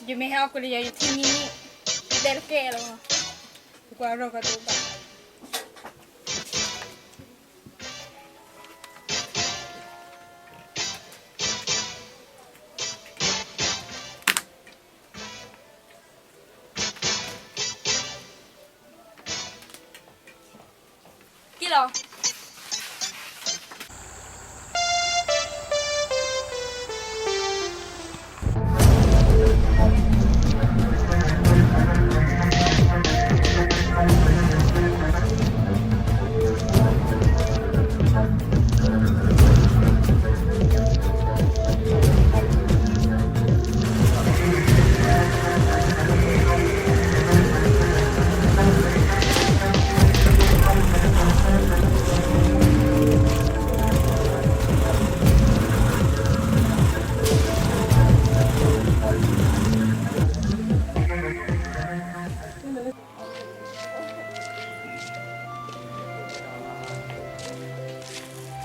ယမ့ၢ်ဟဲအီၣ်ကလံၤယၤ ယထံၣ်မံၤန့ၣ် ယတဲတကဲလီၤ. ယကွၢ်ရီကဒီးဘၣ်. က့ၤလီၤ.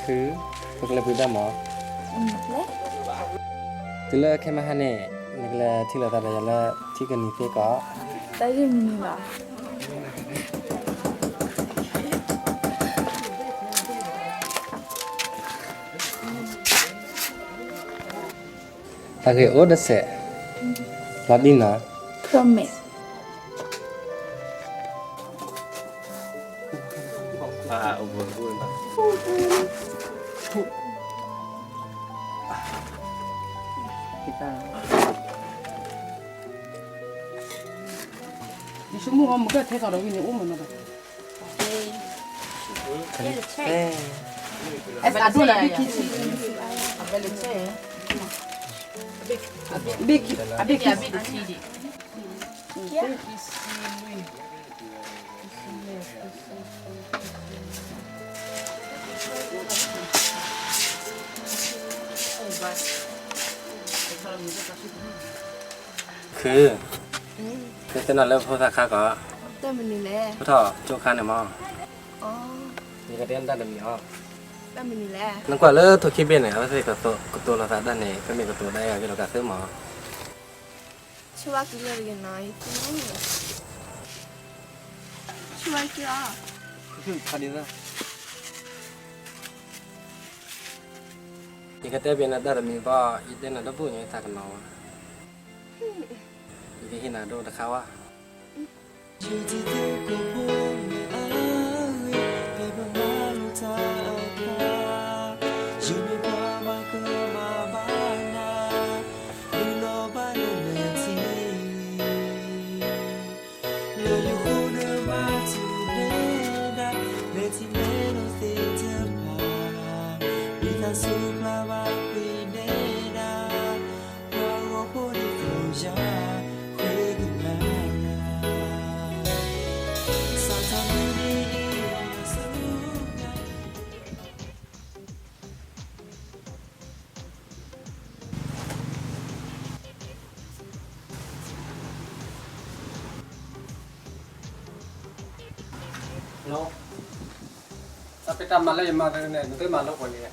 ခု, ပကလဲၤပှ့ၤဒၣ်မး. တုၤလၢခဲမဟါန့ၣ် နကလဲၤထံၣ်လိာ်သးဒီးယၤလၢထံကနံၤသ့ကီး. တၢ်ဂ့ၢ်မနုၤဘၣ်. တၢ်ဂ့ၢ်အိၣ်တစဲး, လီၤဒ်နီၤ. Promise. ယဆိကမိၣ်အီၤ မ့ၢ်ကဲထဲသိးဒီးဝံၤန့ၣ် အိၣ်မးနီၤ. အဒိၣ်လၢအဘ့ၣ်ခံဆံ, အဘ့ၣ်ခံဆံ, အဘ့ၣ်ခံဆံလွံၢ်. ခု, နသ့ၣ်နီၣ်လၢဖိသၣ်ခါကီး, တၢ်မနုၤလဲၣ်, ဖိထီၣ်ကၠိခါန့ၣ်မး, ယကတဲနတၢ်တမံၤအီၤ, တၢ်မနုၤလဲၣ်, နကွၢ်လၢထိၣ်ခံဘ့ၣ်န့ၣ် အဝဲသ့ၣ်ကတိၤလိာ်သးဒၣ်န့ၣ် ပမ့ၢ်ကတိၤဒၣ်အဂ့ၢ်လီၤကသ့မး. ဆိၣ်ဝါက့ၤလၢတဂ့ၤနီၤ, ဆိၣ်ဝါက့ၤအီၤ. ယကတဲဘၣ်နတၢ်တမံၤဘၣ်, ယတဲနၤတဘူၣ်ညါသးကနီၤဝဲ, ယကဟ့ၣ်နၤဒိတခါဝဲ. တၢ်ဖံးတၢ်မၤလၢယမၤန့ၣ် နသုမၤလၢပှဲၤလံ.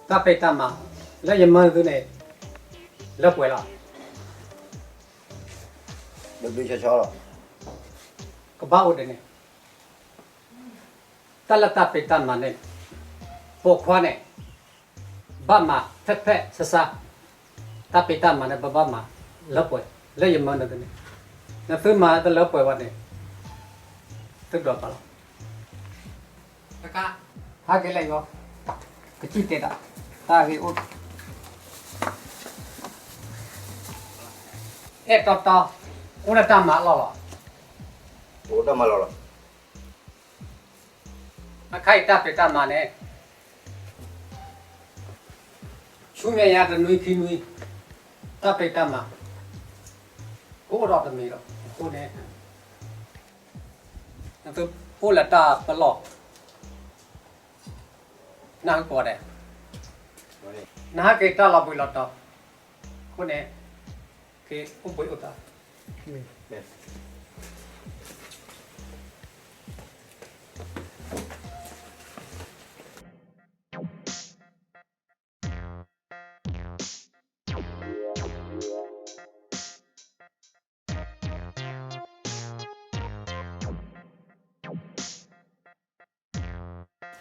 တၢ်ဖံးတၢ်မၤလၢယမၤန့ၣ် လၢပှဲၤလီၤ. ကဘၣ်အိၣ်ဒ်န့ၣ်, တၢ်လၢတၢ်ဖံးတၢ်မၤန့ၣ်, ပိာ်ခွါန့ၣ် ဘၣ်မၤဖဲဖဲဆါဆါ, တၢ်ဖံးတၢ်မၤန့ၣ် ပဘၣ်မၤလၢပှဲၤ, လၢယမၤန့ၣ်န့ၣ်, နသုမၤတလၢပှဲၤဘၣ်န့ၣ်, သုဒိးပာ်လီၤ. ဟးက့ၤလၢယီၤ, ကစံၣ်တဲာ်တၢ်, တၢ်ဂ့ၢ်အိၣ်, အဲၣ်တီတီ, အိၣ်ဒီးတၢ်မၤလီၢ်လီၤ. အိၣ်တၢ်မၤလီၢ်လီၤ. အခါအံၤတၢ်ဖံးတၢ်မၤန့ၣ် ဆူမဲာ်ညါတနွံခံနွံ တၢ်ဖံးတၢ်မၤ ကအိၣ်ဒီးတမံၤလီၤ. အဃိန့ၣ် နသုအိၣ်လၢတၢ်ပလီၢ် နၢ်ဟူကိးဂၤဒဲး, နဟဲက့ၤတၢ်လီၤဘှံးလီၤတီၤ, အဃိန့ၣ် က့ၤအိၣ်ဘှံးအိၣ်တီၤ နံ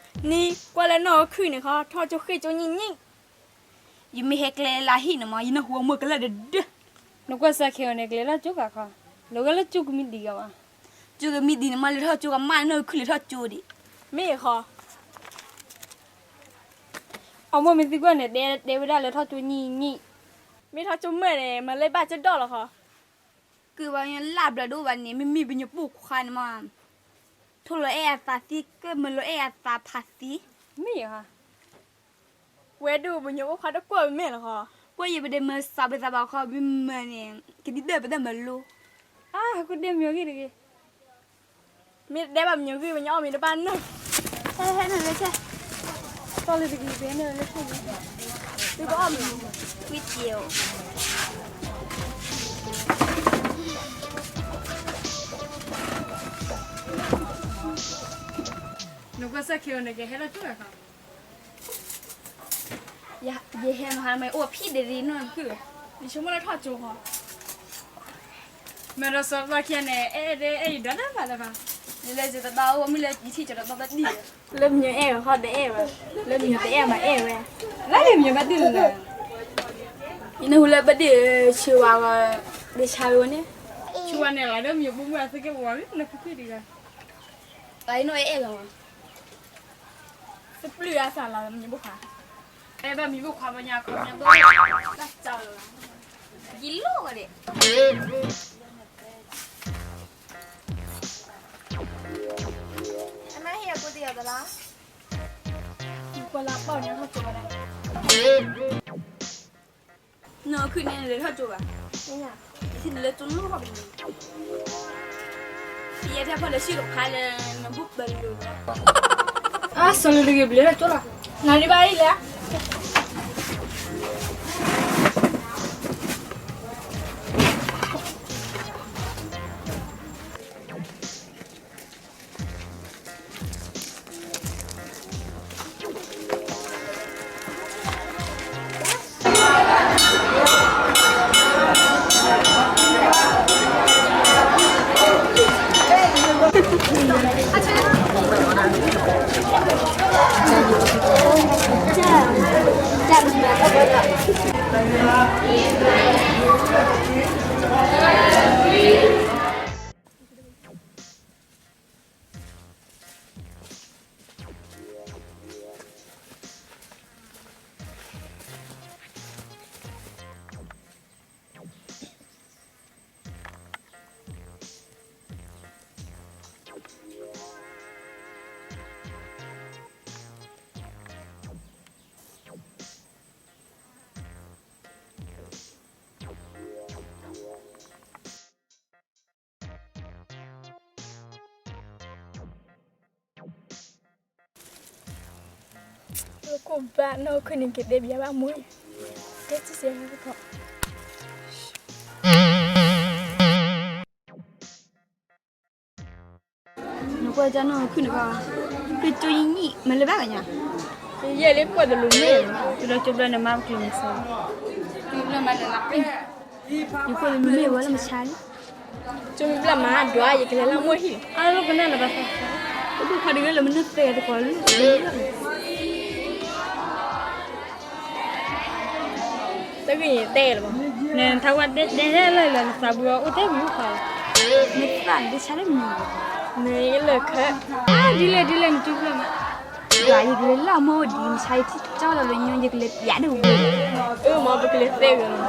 ၤကွၢ်လၢနီၢ်အီခုၣ်န့ၣ်ခီ ထီၣ်ကၠိဃ့ၢ်ကၠိညံၣ်ညံၣ်, ယမ့ၢ်ဟဲကျဲလၢဟံၣ်န့ၣ်မး ယနၢ်ဟူအမိၢ်ကလၢာ်ဒၢဒၢ. နကွၢ်စၢ်ခဲအံၤန့ၣ် ကျဲထီၣ်ကၠိဂၤခီ, လီၤဂာ်လၢကၠိကမံးဒံးဂၤဘၣ်. ကၠိကမံးဒံးန့ၣ်မး လဲၤထီၣ်ကၠိဂၤမး နီၢ်အီခုၣ်လဲၤထီၣ်ကၠိဒံး. မ့ၢ်ဃီ အမိၢ်မ့ၢ်သံကွၢ်န့ၣ် တဲတဲဝဲဒၣ်လၢထီၣ်ကၠိညံၣ်ညံၣ်, မ့ၢ်ထီၣ်ကၠိမုၢ်န့ၣ် မၤလၢဘၣ်ကၠိဒီၣ်လီၤဃီ. ကုၢ်ဘၣ်ညါလၢဘျီဒိၣ်ဘၣ်န့ၣ် မ့မ့ၢ်ပညိၣ်ပိာ်ခွါန့ၣ်မး, ထိၣ်လီၤအဲၣ်အသးသ့ ကမၢလီၤအဲၣ်အသးဖးသ့. မ့ၢ်ဧါ, ဝဲဒိၣ်ပညိၣ်ပိာ်ခွါတကွၢ်ပမ့ၢ်လီၤဃီ. ကွၢ်ယပဒဲမၤစးပသးဘၣ်ခီ မ့ၢ်မၤန့ၣ် ကဒံဒၢပဒဲမၤလိ. အါ ဟဲကူၣ်ဒဲမ့ၢ်ဂ့ၢ်တဂ့ၤ မ့ၢ်တဒဲဘၣ်မ့ၢ်ဂ့ၢ် ပညိၣ်အီၣ်မ့ၢ်တဘၣ်နၢ်. ဟဲဟဲနုာ်လၢဆဲး, တီၢ်လၢတဂ့ၤ ပဟဲနုာ်လၢဆဲး, သုကအီၣ်မ့ၢ်, ဝံၣ်စ့ၢ်ဧိၤ. နကွၢ်စၢ်ခဲအံၤန့ၣ် ကဟဲထီၣ်ကၠိဂၤခီ ယဟဲမဟါမ့ၢ်အိၣ်ဖံးဒဲးဒ်နီၢ်ခုၣ်, ယဆိကမိၣ်လၢထီၣ်ကၠိဃီ, မ့ၢ်ဒီးစီၤပျီခံဂၤန့ၣ် အဲၣ်ဒဲးအဲၣ်ယၤဒီးတၢ်ဖးလၢၤဘၣ်, လၢယတဘၣ်အိၣ်မုၢ်လၢယထံၣ်ကဒီးတၢ်ဘၣ်ဒံၣ်, လၢမညိၣ်အဲၣ်ဂီၤခီတအဲၣ်ဝဲ, လၢမညိၣ်တအဲၣ်မၤအဲၣ်ဝဲ, လၢမညိၣ်ဘၣ်ဒံၣ်လၢ, ယနၢ်ဟူလၢဘၣ်ဒံၣ်ဆၢဝါဂီၤ, ဒ့ဆါဝဲန့ၣ်, ဆၢဝါန့ၣ်လီၤ လၢမညိၣ်ပိာ်မုၣ်အသုကဝီၤလၢနဖုဖုဒံးဂၤ, အအံၤနီၢ်အဲၣ်ဂီၤ သပျုၢ်အသးလီၤ မ့ၢ်ဘိၣ်ခွါ, အဲၣ်ဘၣ်မံၤဘိၣ်ခွါဘၣ်ညါခီပညီဘိၣ်, ယလိၣ်ဝဲဒၣ်, အနၢ်ဟ့ၣ်အကူတယီၤတလါ, ကွၢ်လၢပီၢ်ညါထီၣ်ကၠိဝဲဒၣ် နီၢ်ခုၣ်န့ၣ် နလဲၤထီၣ်ကၠိဘၣ်, ယထံၣ်နလၢကၠိလီၢ်ဘၣ်န့ၣ်, ယဲထဲဖီၣ်လၢဆံၣ်ကဖးလၢနဘိၣ်ပၢၤလိၤလီၤ, အါ စီၤလၢတဂ့ၤ ပလဲၤထီၣ်ကၠိလီၤ, နၤဒံးဘၣ်အံၤလဲၣ်. ခိၣ်ဘၣ်နီၢ်ခုၣ်န့ၣ် က့ၤတဲဘၣ်မူ, တဲစံစဲခီ, နကွၢ်ကၢ်နီၢ်ခုၣ်န့ၣ်ခီ, ကၠိယံၣ်ယံၣ် မ့ၢ်လၢဘၣ်ကညီ, ယဲၢ်လၢကွၢ်တလူၤမ့ၢ်, တုၤဒီးကၠိဘျီန့ၣ်မၤပကျိၤမုၢ်ဆါ, ယကွၢ်တလူၤမ့ၢ်ဝဲလၢမဆါလံ ကၠိမ့ၢ်ဘျီမၤဒွး ယကလဲၤလၢမိၢ်ဟံၣ်, အါလၢကနၣ်လၢဘၣ်သး, ပဒိၣ်ခွါတဂၤလၢမနုၤသဲတကီးလၢ, တဂ့ၤန့ၣ်တဲလၢၤဘၣ်, နထါဝဲတဲတဲလၢလၢနသးဘုအအိၣ်တဲဝံၤအိၣ်ခါ, နသးန့ၣ်တဆါလၢမံၤ, နလၢခဲ, အါဒ်လဲၣ်ဒ်လဲၣ်နကၠိဘျီမး, ယွၤယကလဲၤလၢမိၢ်ဒံးမဆါ ယထံၣ်ကၠီလီၤလၢညိ ယကလဲၤပျးဒၣ်ဝဲ, အၢမ့ၢ်ပကလဲၤသဲဂ့ၤလီၤ.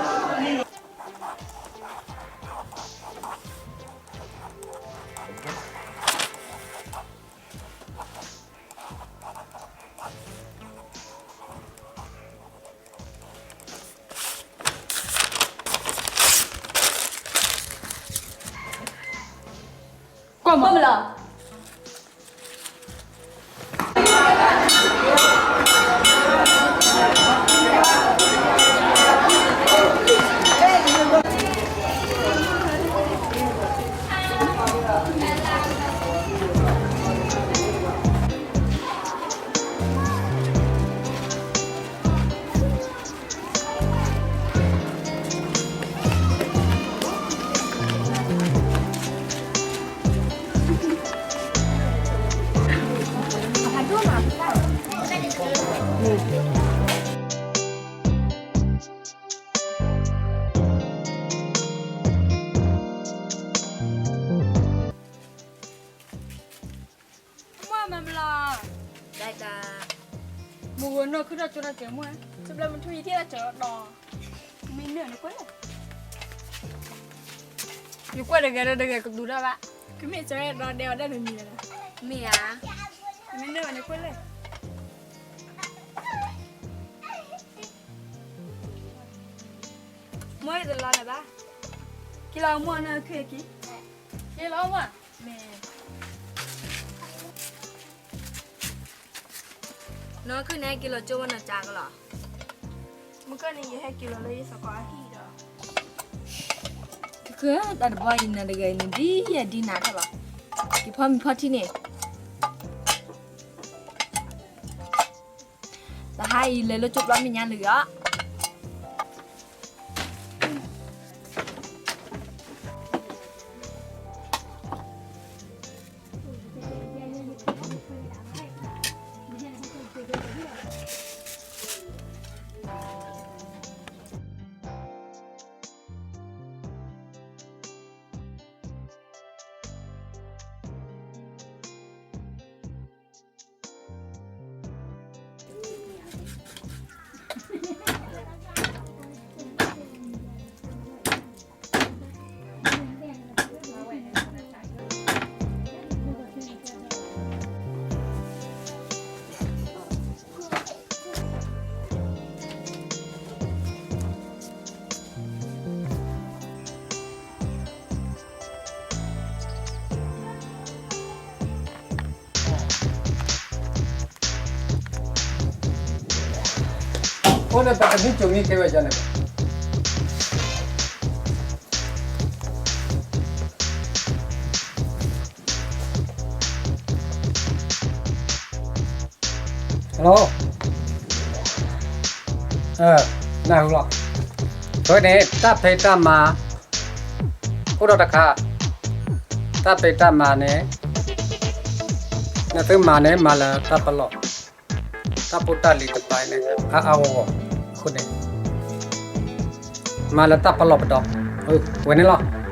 မ့ၢ်လီၤ. မ့ၢ်မၤမလီၤ, မုၢ်ဂီၤနီၢ်ခုထီၣ်ကၠိထီၣ်ကဲမ့ၢ်, တဘျီမထူၣ်ယထံၣ်လီၤကၠီဒီး, မ့ၢ်နၢ်န့ၣ်ကွၢ်လဲၣ်, ယကွၢ်တဂၤဒီးတဂၤကသူတၢ်ဘၣ်, ကမ့ၢ်ကၠီဒီးဒဲအီၤဒၣ်မမံၤလီၤ, မ့ၢ်ဧါ, မ့ၢ်နၢ်ဘၣ်န့ၣ်ကွၢ်လဲၣ်, မ့ၢ်တလီၤလၢၤဘၣ်, က့ၤလီၤမ့ၢ်နၢ်ခုက့ၤ, က့ၤလီၤမ့ၢ်, မ့ၢ် နီၢ်ခုန့ၣ်ဟဲက့ၤလီၤကၠိဝဲနီၢ်ကၠါကလီၤ, မုၢ်ကၢၢ်န့ၣ် ယဟဲက့ၤလီၤလၢယသကိးအဟံၣ်ဒီး, ကတၢၢ်တၢ်တဘီအံၤနၤတဂၤအံၤန့ၣ် ဒ်ယဲဒ်နၤထီၣ်လီၤ, က့ၤဖီမ့ၤဖီထံန့ၣ်, တဟါအံၤလဲၤလၢကၠိပျီမ့ၢ်ညါလၢာ်အီၤ အဃိန့ၣ် ပကမံကၠိမံခဲဝဲယၤန့ၣ်, ဟဲလီၤ, နၢ်ဟူလီၤ, အဝဲန့ၣ် တၢ်ဖံးတၢ်မၤ အိၣ်ဒီးတခါ, တၢ်ဖံးတၢ်မၤန့ၣ် နသုမၤန့ၣ် မၤလၢတၢ်ပလီၢ်, တၢ်ဖိတၢ်လံၤတပၤန့ၣ် အါအါဂီၢ်ဂီၢ်, အဃိန့ၣ် မၤလၢတၢ်ပလီၢ်ပဒီ, ဝဲန့ၣ်လီၤ.